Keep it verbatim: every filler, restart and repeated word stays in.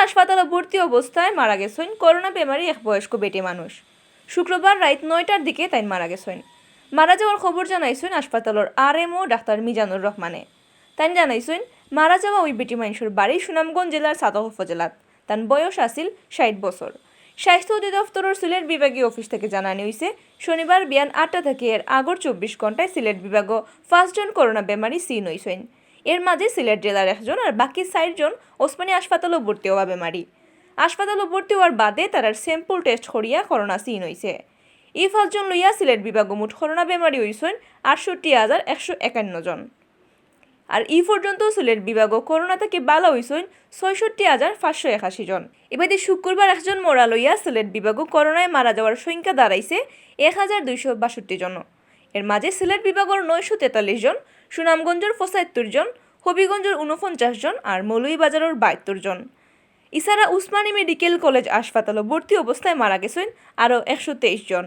হাসপাতালো ভর্তি অবস্থায় মারা গেছইন করোনা বেমারি এক বয়স্ক বেটি মানুষ। শুক্রবার রাইত নয়টার দিকে তাইন মারা গেছইন। মারা যাওয়ার খবর জানাইছইন হাসপাতালর আরএমও ডাক্তার মিজানুর রহমানে। তাইন জানাইছইন, মারা যাওয়া ওই বেটি মাইনষর বাড়ি সুনামগঞ্জ জেলার ছাতক উপজেলাত। তান বয়স আছিল ষাইট বছর। স্বাস্থ্য অধিদপ্তরর সিলেট বিভাগীয় অফিস থাকি জানানি অইছে, শনিবার বিয়ান আটটা থাকি এর আগর চব্বিশ ঘন্টায় সিলেট বিভাগো পাঁচজন করোনা বেমারি সিন অইছইন। এর মাঝে সিলেট জেলার একজন আর বাকি চাইরজন ওসমানী হাসপাতালো ভর্তি অওয়া বেমারি। হাসপাতালো ভর্তি অওয়ার বাদে তারার sample test করিয়া করোনা সিন অইছে। ই পাঁচজন লইয়া সিলেট বিভাগো মোট করোনা বেমারি অইছইন আটষট্টি হাজার একশো একান্ন জন। আর ই পর্যন্ত সিলেট বিভাগো করোনা থাকি বালা অইছইন ছয়ষট্টি হাজার পাঁচশো একাশি জন। ইবাদি শুক্রবার একজন মরা লইয়া সিলেট বিভাগো করোনায় মারা যাওয়ার সংখ্যা দাঁড়াইছে এক হাজার দুইশো বাষট্টি জন। এর মাঝে সিলেট বিভাগর নয়শো তেতাল্লিশ জন, সুনামগঞ্জর পঁচাত্তর জন, হবিগঞ্জর ঊনপঞ্চাশ জন আর মৌলভীবাজারর বাহাত্তর জন। ইছাড়া উসমানী মেডিকেল কলেজ হাসপাতালো ভর্তি অবস্থায় মারা গেছইন আরও একশো তেইশ জন।